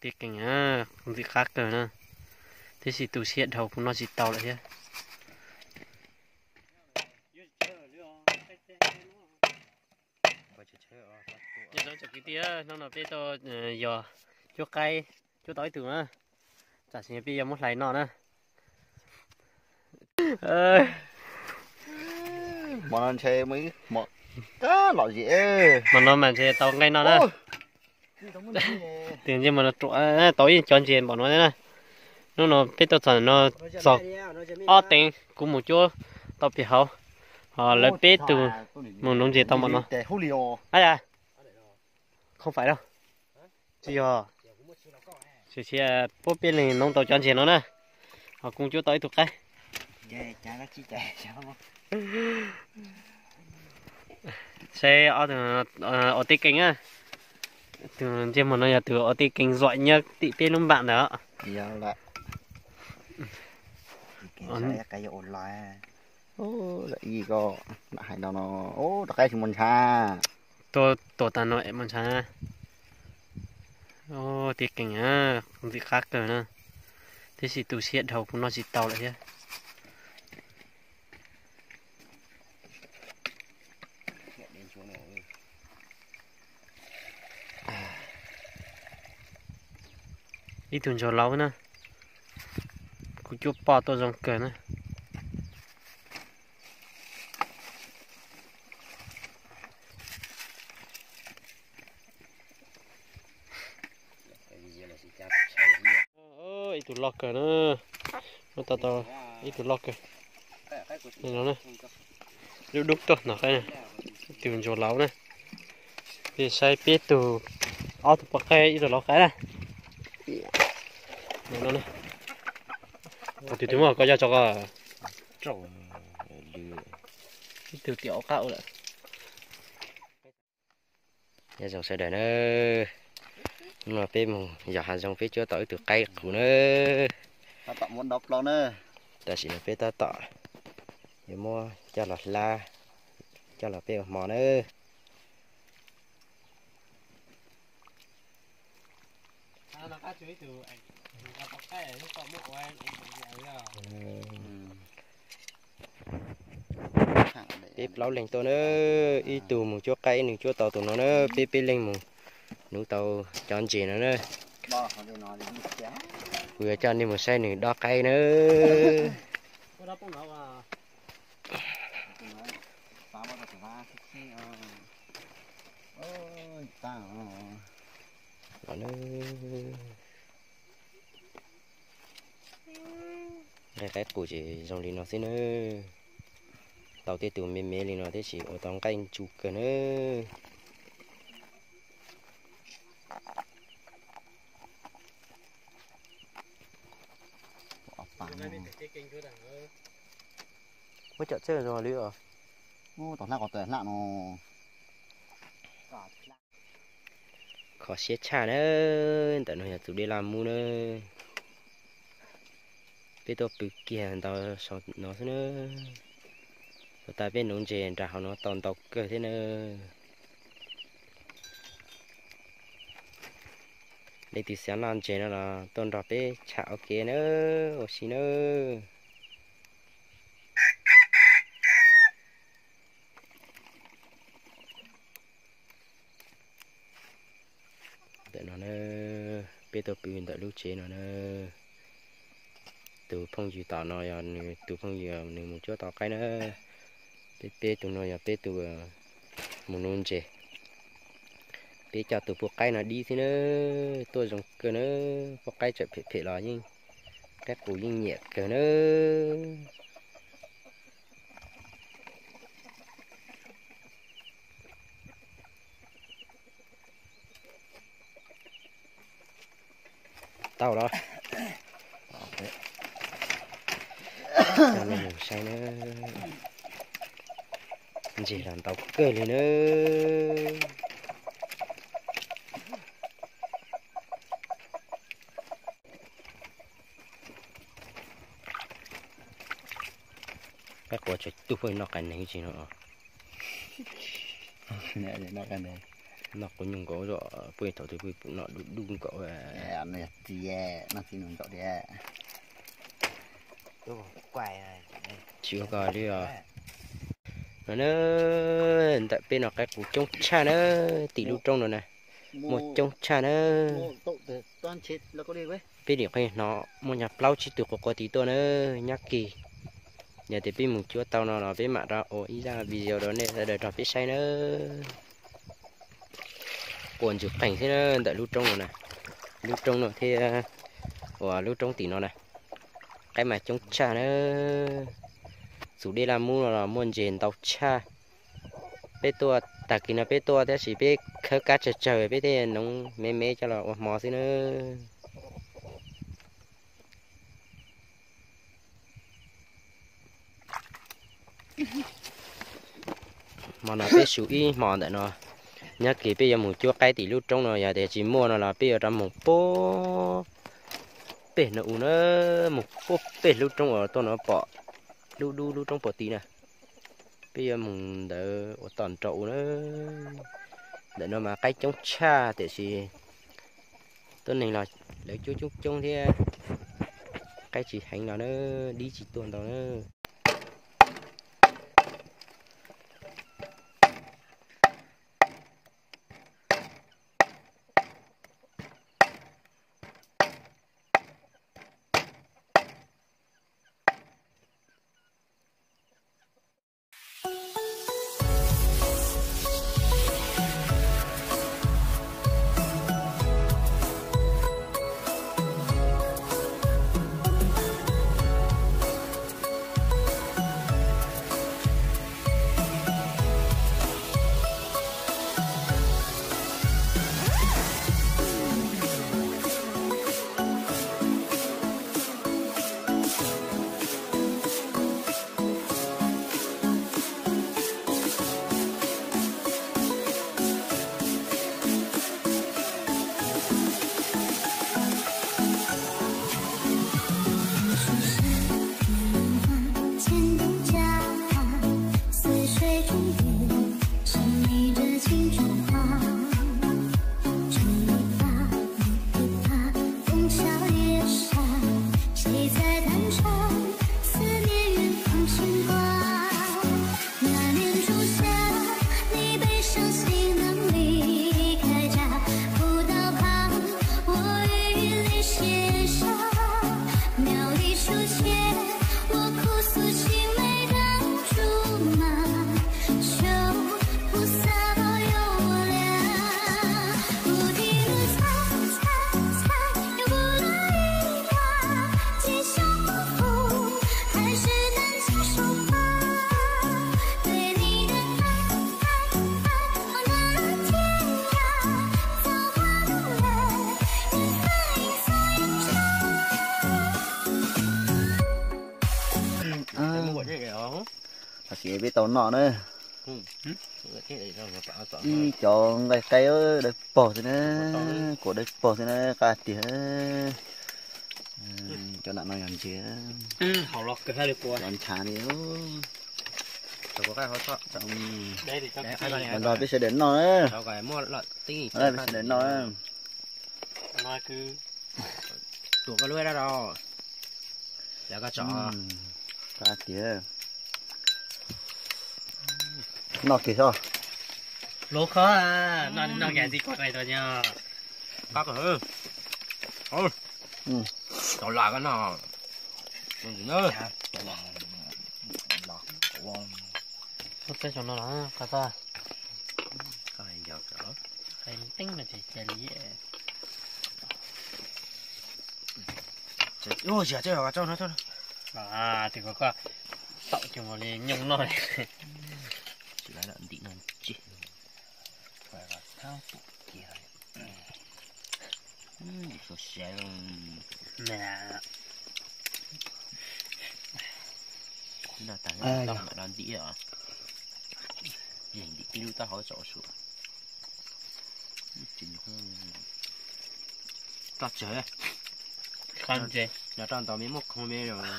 Kev keej, ntxim qab kawg na, tiam sis tu siab dhau kuv noj tsis tau lawm thiab. Nyob zoo tsoom kwv tij, hnub no peb tuaj yog cuab qaib, cuab tau ib tug na, tsam sim no peb yuav muab hlais noj na. Hmo no ntshe muaj ib hmo kab lom zem, hmo no mas ntshe tau nqaij noj na. Tus ntsej muag no ruam, tau ib cov ntses npaum no na. Hnub no peb tuaj txog no, txog ob teev, kuv mus cuab tau pem hauv, ho lawv peb tug mus nuv ntses tau npaum no. Ab yam, không phải đâu, tsis yog, sim sim puab peb leeg nuv tau cov ntses no na, ho kuv cuab tau ib tug qaib. Saib ob tug ua teb keej na. Tus ntsej muag no yog tus ua teb keej giỏi nhất tim peb lub npam ntawd. Rov qab tsis muaj ntshav. Tuaj tuaj tag no es muaj ntshav. Teb keej ntxim qab kawg na, tiam sis tu siab dhau kuv noj tsis tau lawm thiab. Ib tug ntsuag laub na, kuv cuab poj tuaj zoo kawg na. Ib tug loj kawg na, muab tau tau ib tug loj kawg. Lub dub tuaj hnov qaib, ib tug ntsuag laub na. Peb saib peb tug, ob tug poj qaib ib tug laub qaib na. Tus twg muab koj coj tso koj. Ib tug tiam qab lawm. Nyob zoo sawv daws na, hnub no peb mus yos hav zoov peb cuab tau ib tug qaib qus na. Tam sim no peb tab tom yuav muab coj los hlab, coj los peb ua hmo na. Peb plaub leeg tuaj na, ib tug mus cuab qaib, ib nws cuab tau tus no na, peb peb leeg mus nuv tau cov ntses no na. Kuv yuav coj nej mus saib nws dob qaib na. Nqaij qaib qus ces zoo li no xwb na. Tau tej tus me me li no thiab tsis ua tau nqaij ntsu kawg na. Muab cov txawj zoo li os. Kho siab tshaj na, ntawm no yog tus dej laj mub na. Peb tuaj pw kiag ntawd saum no xwb na. Thaum tas peb nuv ntses nram hauv no tau ntau kawg thiab na. Leej twg xav noj ntses no los tuaj nrog peb tsham ua ke na, ua si na. Ntawm no na, peb tuaj pw ntawm lub tsev no na. Tus phooj ywg tom no yog nws tus phooj ywg nws mus cuab tau qaib na. Peb peb tus no yog peb tus mus nuv ntses. Peb coj tus pub qaib no dib xwb na, tuaj zoo kawg na. Pub qaib tseem phem phem los yeej, qaib qus yeej nyiam kawg na. Tau los, coj nej mus saib na. Ntses los ntau kawg li na. Qaib qus tseem tug poj noj qas neeg tsis no. Noj qas neeg. Noj quav nyuj nkaus zom, puj thaum twg puj pum noj dub dub nkaus. Tsis ua koj li os. No na, ntawm peb no qaib qus coob tshaj na, tim lub roob no na, muaj coob tshaj na. Peb nim qhov hnov muaj nyuag plaub tsib tug quav quav tid tuaj na, nyob kis. Yog tias peb mus cuab tau no los peb mam rov ua ib zaj video rau nej sawv daws nrog peb saib na. Quas ntsws qees thiab na, ntawm lub roob no na, lub roob no thiab uas lub roob tim no na, qaib mas coob tshaj na. Txus dej laj mub no los muaj ntses ntau tshaj. Peb tuaj tag kis no peb tuaj tab sis peb khawb kab tsawg tsawg peb thiaj noov me me coj los ua hmo xwb na. Hmo no peb su ib hmo ntawm no, nyob kis peb yuav mus cuab qaib tim lub roob no, yog tias tsis muaj no los peb yuav rov mus puag pem no u na, mus puag pem lub roob uas tuaj no pom, lub dub lub roob puag tid na. Peb yuav mus ntawd ua tom nraum u na. Ntawm no mas qaib coob tshaj tiam sis tuab neeg los lawv cuab coob coob thiab, qaib tsis heev los na, dib tsis tuaj ntau na. Tam sim peb tau noj na. Ib cov nqaij qaib dawb paug xwb na, kuam dawb paug xwb na, qab tiag. Cov nram no yog ntses, cov ntshav li. Los nrog peb sawv daws noj na. Peb sawv daws noj na. Tuam koj lub dab rau. Qab tiag. Noj kiag xwb. Lov qhov, noj kiag txiv koj qais tuaj nyob. Qab koj. Tau lam koj noj. Peb xyoo no los qab txog. Qais teeb no ces cia li. Ua yam tseeb, tsis koj tau coj li nyooj noj li. Tsis lawv ntim no tseg. Thab pum kiag. Suav siav. Noj tag mam los ntim os. Yeej ntim tib lub taub hau tsom suav. Toj tseg. Nyob rau ntawd me muaj khoom me os.